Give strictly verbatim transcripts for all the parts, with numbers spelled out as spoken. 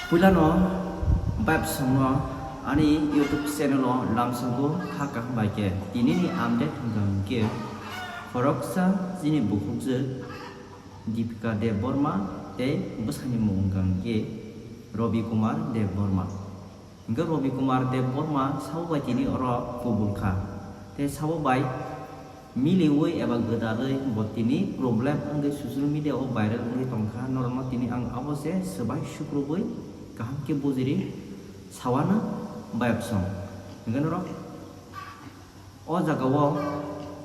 Puilano Vibes songno ani YouTube channel o lamsogo kha kaham bai khe. Tinini update hwnkha hwnkhe khoroksa chini bukhukjwk Deepika Debbarma tei bwsani mung hwnkha hwnkhe Ravi Kumar Debbarma. Hwnkhe Ravi Kumar Debbarma sabo bai tini oro kubul kha. Tei sabo bai miliwi eba gwdalwi bo tini problem wngwi social media o viral wngwi tongkha. Norokno tini ang abo se swbai sukrubwi kaham khe bujiri sawana bayapsong. Hwnkhe norok o jaga o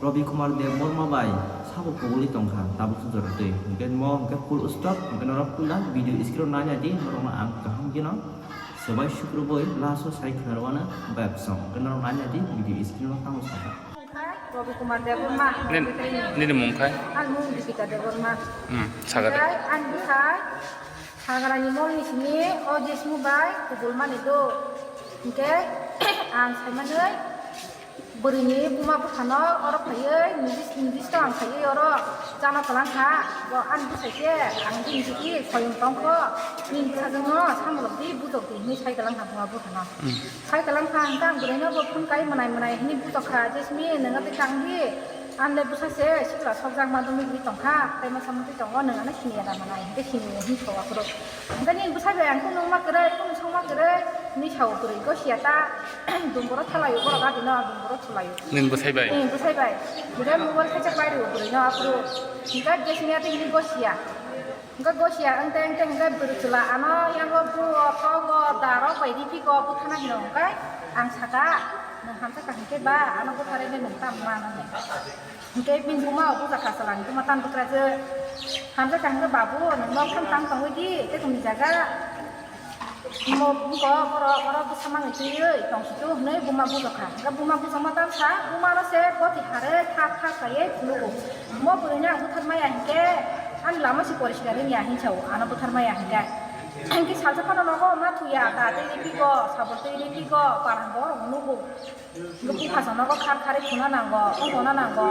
Ravi Kumar Debbarma bai sabo kubulwi tongkha tabuk jora twi. Hwnkhe mo hwnkhe full stop, hwnkhe norok puila video screen o naina di, norokno ang kaham kheno swbai sukrubwi last o sai khwnarowana bayapsong. Hwnkhe norok naina di video screen o tamo sakha. Ravi Kumar Debbarma. Nin-, nini mung khai? Ang mung Deepika Debbarma. Hmm, saga de. Omotai ang bwsai Hagrani molni simi o jesmu bai kubulmani do. Hwnkhe ang saimanwi bwrwini buma bwkhano oro phaiwi niji, niji to ang phaiwi oro chana kwlangkha. Bo ani bwsai khe ang bini simi khoyung tongkho, nini bwsajwkno samrok di, bujok di hwnwi sai kwlangkha buma bwkhano. Hmm. Sai kwlangkha hwnkhe ang bwrwino bo phone kai mwnai mwnai hwnwi bujokha, "Jesmi, nwng tei tang di, ang le bwsa se sikla sokjak ma dongwi tongkha, tei masa motwi tongo, nwng ano siniya da mwnai," hwnkhe siniya hwnwi sa aphuru. Hwnkhe nini bwsa bai ang kunu wngma kwrwi, kunu songma kwrwi hwnwi sa o bwrwi, gosiya ta dumboro thalaio, borok adino dumboro thulaio. Nini bwsai bai? Nini bwsai bai. Hwnkhe mobile khaisa pai rwo bwrwino aphuru. Hwnkhe jesmiya tei hwnwi gosiya. Hwnkhe gosiya wngte wngte hwnkhe bwrwi chwla ano yango buo, kogo, darok bai riphiko buthana hino hwnkhe ang saka, "Nwng hamjakha hwnkhe ba ano butharwi nwng tamo mano?" Hwnkhe bini buma o bujakha chwlani buma tang bwkrajwk. Hamjakha hwnkhe, "Babu, nwng nok phano tang tongwi di, tei tongni jaga." Mo buko borok oro bwsa mangwi twiwi tongsitu hwnwi buma bujokha. Hwnkhe buma bujokma tamsa bumano se goti harwi thak thak kaiwi phunukgo. Mo bwrwino ang buthar maya hinkhe ani lama se poriskar wngya hinwi sao, ano buthar maya hinkhe. Hinkhe salsa phano nogo ma thuya, da twi riphigo, sabul twi riphigo, parang borok nugo. Hwnkhe buphasano bo khar kharwi khuna nango, wngkona nango.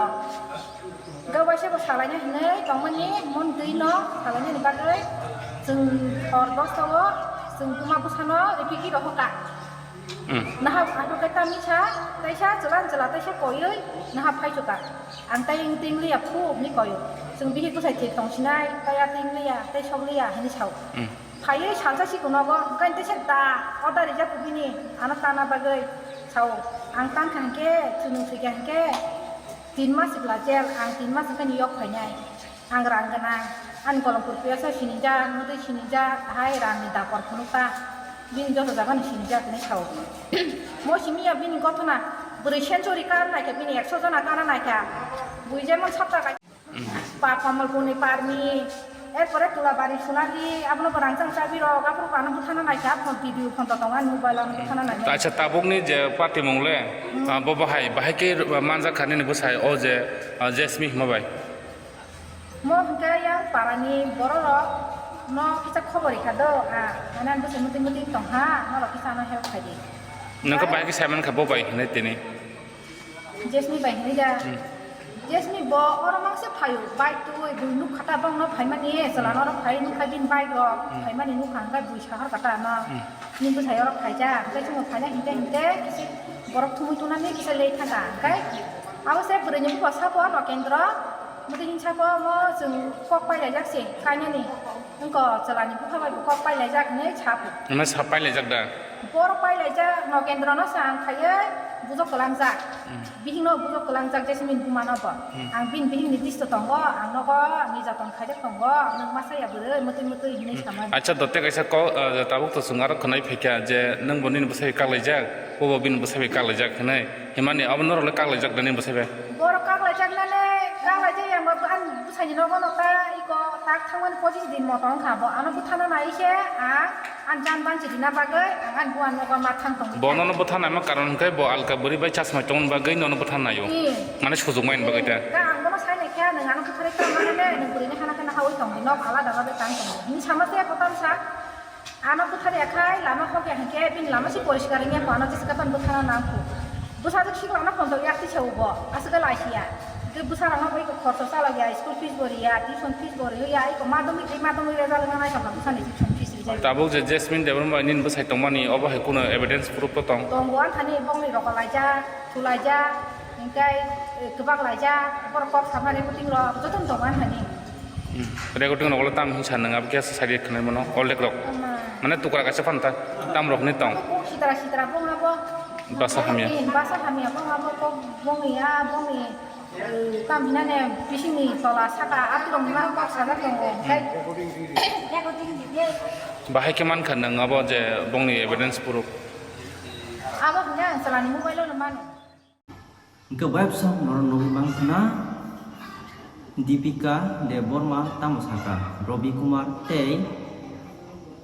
Hwnkhe waisa bo salaina hinwi tongmani, moni twi no salainani bagwi chwng hor dosta o chwng buma bwsano ripiki rohorkha. Hmm. Nahak aphuru khe tamni sa, teisa chwla chwla teisa koiwi nahak phaichukha. Ang tai wng ting liya phu hwnwi koio. Chwng bihik bwsai thik tongsinai, tai a ting liya, tai sok liya hwnwi sao. Hmm. Phaiwi salsa sikon nogo, hwnkhe teisa da order rijak bini, ano tana bagwi sao. Ang tangkha hinkhe, chwng swikha hinkhe, tin mas sikla jel, ang tin mas wngkhani yok phainai. Ang rang gwnang, ani golongpur piyasa sinijak, mwtwi sinijak, hai rangni dapor phunukta. Bini joto jagani sinijak hinwi sao. Mo simi ya bini gothona, bwrwi century kar naikha, bini ekso jona kana naikha. Bui jemon sapta kai. Pa Kamalpurni Parmi, erpore Tulabari Sunali, abono bo rangchak chabi rok, aphuru ano buthana naikha, phone video phone to tongo ani mobile ano buthana naikha. Acha, tabukni je party mung le, ah, bo bahai, bahai khe manjak kha nini bwsai o je, ah, Jesmi hwnma bai. Mo hwnkhe yang parani borok rok no kisa khobor rikha do, ah, mane bwsai mwtwi mwtwi tongha, norok kisa ano help khaidi. Nokha bahai khe saiman kha bo bai hinwi tini. Jesmi bai hinwi da. Hmm. Jesmi bo oro mangse phaio, bike twi bui nuk khata bongno phaimani, chwla norok phai nukha bini bike rok, hmm, phaimani nukha hwnkhe bui sahor kata no. Hmm. Ni bwsai oro phaijak, hwnkhe chwngno phaina hwnkhe hwnkhe kisa borok thumui tunani kisa late thangkha, hwnkhe abo se bwrwini bupha sabo Nokendro, mwtwi hinwi sabo omo chwng kok pailaijak se kainani. Wngkha, chwlani bupha bai bo kok pailaijak hinwi sa phu. Hwnwi sa pailaijak da? Borok pailaijak, Nokendrono se ang khaiwi bujok kwlangjak. Hmm. Bihikno bujok kwlangjak, Jesmini bumano bo. Hmm. Ang bini bihikni bisto tongo, ang nogo nijaton khaijak tongo, nwng masa ya bwrwi mwtwi mwtwi hinwi, hmm, sama. Acha, dote kaisa kok, ah, tabuk to chwng aro khwnai phaikha je nwng bo nini bwsai bai kaklaijak, bo bo bini bwsai bai kaklaijak hinwi. Himani abo norok le kaklaijak da nini bwsai bai? Borok kaklaijak nani, kaklaijak ya, ang bo ani bwsaini nogo no ta iko tak thangmani pochis din moto wngkha bo. Ano bwthana nai se ang ani jan banchi rina bagwi ang ani buan nogo ma thang tongo. Bo nono bwthana naima karon hwnkhe bo alka bwrwi bai chasmai tongmani bagwi nono bwthana naio. Hmm. Mane sujukmani bagwi ta. Hmm. Ka ang bono sai naikha, nwng ano bwtharwi tamo mane nwng bwrwini hana khe nahaui tongdi, nok alada alada tang tongo. Hini sama se kotor sa. Ano bwthar ya khai lama hok ya hinkhe bini lama se poriskar wngya kho, ano jesa khe phano bwthana nang kho. Bwsajwk siklano phone to yak tisa ubo, aswk khe lai siya. Hwnkhe bwsarokno bo iko khorcho chalok ya, school fees bo riya, tuition fees bo riya, iko madhyamik tei madhyamik result wngna nai tongkha bwsani tuition fees Tabuk je Jasmine Debbarma bai nini bwsai tongmani, obo hai kuno evidence proof to tong? Tongo, ang thani bongni rokolaijak, thulaijak, hinkhe, eh, kwbak laijak, borok kok samani recording rok jotono tongo ang thani. Hmm. Recording rok ulo tam hinsa nang abo khe side khwnai mano, oldek rok. Ama. Mane tukra kaisa phanta, tam rok ni tong. Kok sitra sitra bong abo. Basa hamya. Basa hamya bong abo kok bongni ya, bongni Tam hinane bisingni tola saka atirok ma kok sajak tongo, onkhe. Bahai khe mankha nwng abo je bongni evidence proof? Abo hwnka ang chwlani mobile-o no mano. Hwnkhe website norok nugwi mankha na Deepika Debbarma tamo saka Ravi Kumar tei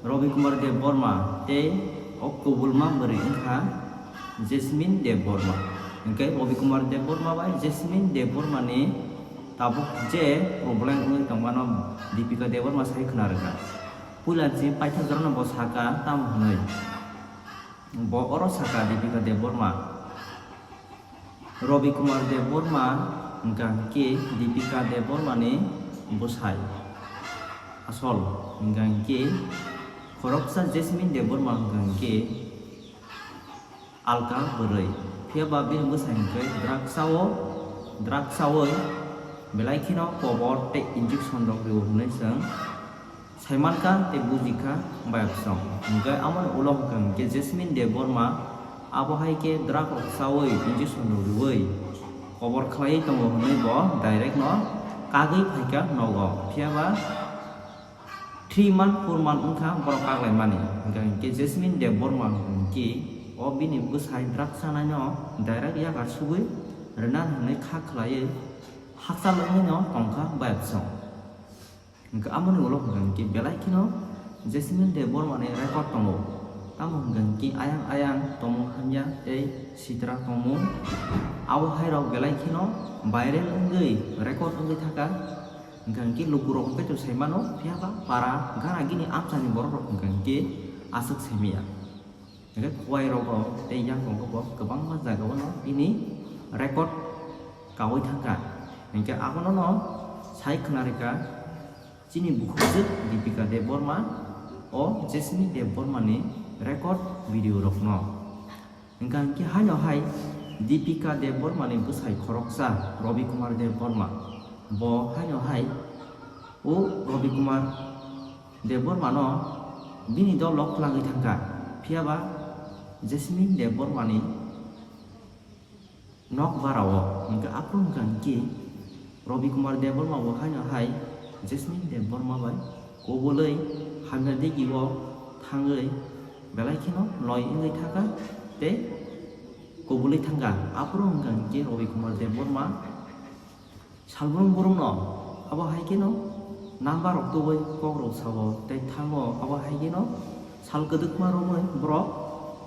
Ravi Kumar Debbarma tei o kubulma bwrwi wngkha Jasmine Debbarma. Hwnkhe Ravi Kumar Debbarma bai Jasmine Debbarma ni tabuk je problem wngwi tongmano Deepika Debbarma sai khwna rwkha. Puila chini paithak jorano bo saka tamo hwnwi. Bo oro saka Deepika Debbarma. Ravi Kumar Debbarma hwnkha hwnkhe Deepika Debbarma ni bwsai asol, hwnkha hwnkhe khoroksa Jasmine Debbarma hwnkha hwnkhe alka bwrwi. Phiya ba bini bwsai hwnkhe drugs o, drugs o belai kheno kobor tei injection rok rio hwnwi chwng Saimankha tei bujikha bayapsong. Hwnkhe amoni ulo hwnkha hwnkhe Jasmine Debbarma abo hai khe drug rok chaui injection rok riui kobor khlaiwi tongo hwnwi bo direct no kagwi phaikha nogo. Phiya ba three month, four month wngkha borok kaglaimani. Hwnkha hwnkhe Jasmine Debbarma hwnkhe o bini bwsai drug chanai no direct yakar sugui rwna hwnwi kha khlaiwi hakchal wngwi no tongkha bayapsong. Hwnkhe amoni ulo hwnkha hwnkhe belai kheno Jasmine Debbarma ni record tongo. Tamo hwnkha hwnkhe ayang ayang tongmung hamya tei sitra tongmung. Abo hai rok belai kheno viral wngwi record wngwi thaka. Hwnkha hwnkhe lukurok hwnkhe to sai mano, phiya ba para gana gini amchani borok rok hwnkha hwnkhe aswk sai maya. Hwnkhe kowai rogo tei yang tongo bo kwbangma jagao no bini record kaui thangkha. Hwnkhe abono no sai khwna rwkha chini bukhukjwk Deepika Debbarma o Jasmine Debbarma ni record video rok no. Hwnkha hwnkhe haino hai Deepika Debbarma ni bwsai khoroksa Ravi Kumar Debbarma, bo haino hai o Ravi Kumar Debbarma no bini dol rok kwlangwi thangkha, phiya ba Jasmine Debbarma ni nok bara o. Hwnkhe aphuru hwnkha hwnkhe Ravi Kumar Debbarma bo haino hai Jasmine Debbarma bai kubulwi hamya digi o thangwi belai kheno loi wngwi thangkha tei kubulwi thangkha. Aphuru hwnkha hwnkhe Ravi Kumar Debbarma Salbrum brum no abo hai kheno number rok tubui kok rok sao tei thango, abo hai kheno sal kwdwkma romwi borok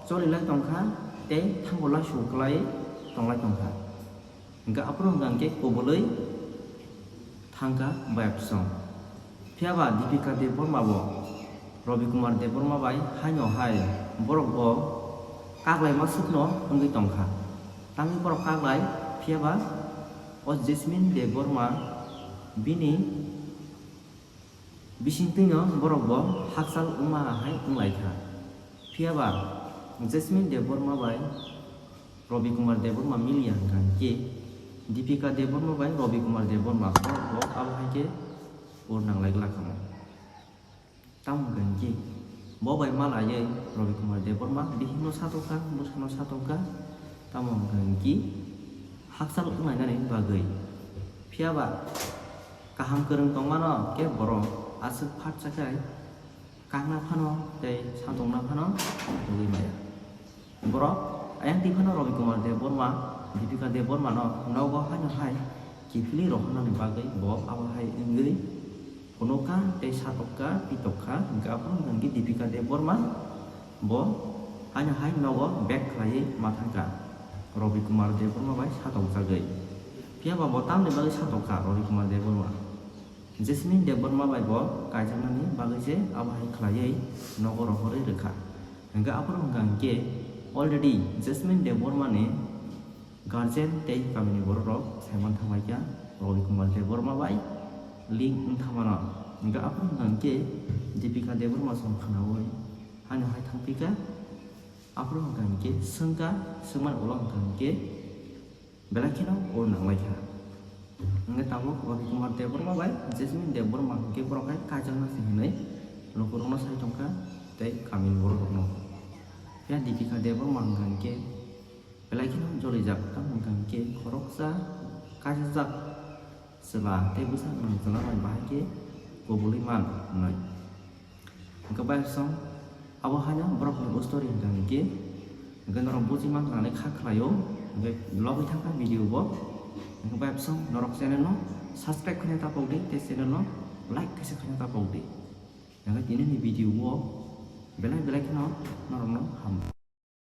choli lai tongkha tei thango lai su kwlai tong lai tongkha. Hwnkhe aphuru hwnkha hwnkhe kubulwi thangkha bayapsong. Phiya ba Deepika Debbarma bo Ravi Kumar Debbarma bai haino hai borok bo kaglai masukno wngwi tongkha. Tangwi borok kaglai, phiya ba o Jasmine Debbarma bini bisingtwino borok bo hakchal wngma hai wnglaikha. Phiya ba Jasmine Debbarma bai Ravi Kumar Debbarma miliya hwnkha hwnkhe Deepika Debbarma bai Ravi Kumar Debbarma borok bo abo hai khe ur nanglai glak kha mo. Tamo hwnkha hwnkhe bo bai malaiwi Ravi Kumar Debbarma bihikno satokha, bwsano satokha, tamo hwnkha hwnkhe hakchal wnglainani bagwi. Phiya ba kaham kwrwng tongmano khe borok aswk phatsa khe kakna phano tei satokna phano tugwi maya. Borok ayang twi phano Ravi Kumar Debbarma, Deepika Debbarma no nogo haino hai kiphilwi rohornani bagwi bo abo hai wngwi phunukha tei satokha, pitokha, hwnkhe aphuru hwnkha hwnkhe Deepika Debbarma bo haino hai nogo back khlaiwi ma thangkha Ravi Kumar Debbarma bai satokjagwi. Phiya ba bo tamni bagwi satokha Ravi Kumar Debbarma? Jasmine Debbarma bai bo kaijaknani bagwi se abo hai khlaiwi nogo rohorwi rwkha. Hwnkhe aphuru hwnkha hwnkhe already Jasmine Debbarma ni guardian tei kamini borok rok saiman thanglaikha Ravi Kumar Debbarma bai link wng thangmano. Hingke aphuru hingka hingke Deepika Debbarma song khwnaui haino hai thangpikha. Aphuru hingka hingke swngkha, swngmani ulo hingka hingke belai kheno ur nanglaikha. Hingke tabuk Ravi Kumar Debbarma bai Jasmine Debbarma hingke borok hai kaijakna se hinui lukurokno sai tongkha tei kamini bororokno. Phiya Deepika Debbarma hingka hingke belai kheno jolijak, tamo hingka hingke khoroksa kaijajak chwla tei bwsa gwnang chwla bai bahai khe kubulwi man hwnwi. Hingke bai song abo haino borokni o story hingka hingke, hingke norok buji man hwnwi kha khlaio, hingke logwi thangkha video bo. Hingke bai song norok channel no subscribe khaina tapok di tei channel no like kaisa khaina tapok di. Hingke tini ni video o belai belai kheno norokno ham.